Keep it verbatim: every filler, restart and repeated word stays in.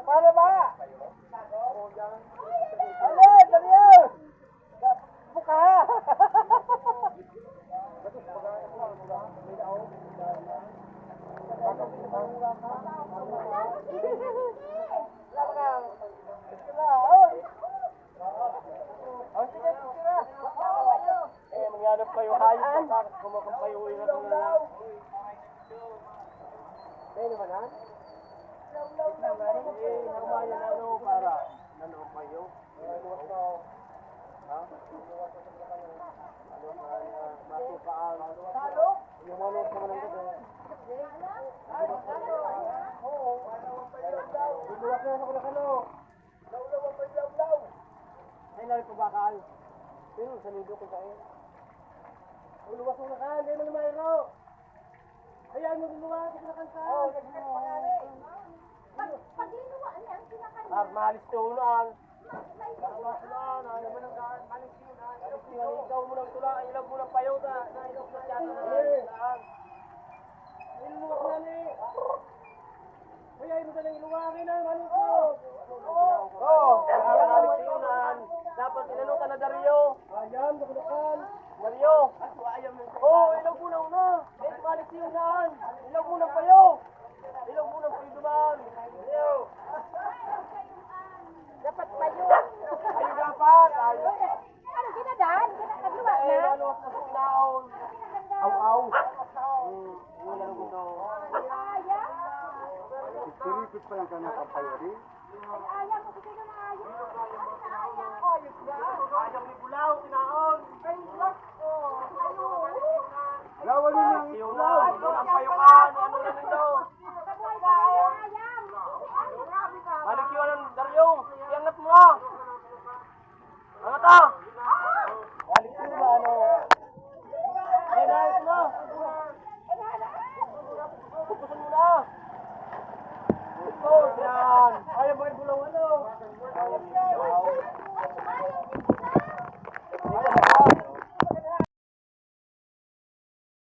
Para ba? Ale, Darius! Buka! Oh, sige, sige na. Eh, mangyari pa yung hayop, tapos kumakang pa yung ingat na lang. Pwede ba na? Eh, ano ba yan, ano, para? Ano pa yun? Ha? Ano ba yan? Matukaan. Yung ano, kung anong gusto. Binuwak na ako na kalo. Ay, nari ko bakal. Pero sa nido ko kayo. Ang luwas mo na ka, hindi mo na mayro. Ayan mo, luwas, hindi na kansa. Oh, nagsikat pa nga, eh. Pag, pag linuwa niya ang kinakain. Ah, malis ko unahan. Mas, may Mas unahan, ano mo nang gaan, malis yun, ah. Malis yun, ikaw mo nang tula, ilag mo nang payo na, na ilag mo siya na. Eh. Ay, luwak na ni. Ay, ay, magaling luwak na, malis ko. Oh, malis yun, ah. Dapat inano ka na, Dario. Ayam, nakunakan. Mario! Oh, ilog mo na una! Balik yung daan! Ilog mo ng payo! Ilog mo ng payo duman! Mario! Dapat payo! Payo dapat! Payo! Ano, ginadaan? Ginadaan na? Eh, ano, sa sinaon? Aw, aw! Hmm, yun ang gusto. Ay, ay, ah! Piripit pa lang ka ng kampayo, di? Ay, ayaw mo, bigay ng ayaw. Ano na ayaw? Ayaw ba? Ayaw ni Bulaw, tinaon. Ay, Diyos ko. Ayaw. Lawan mo ng Bulaw. Ayaw.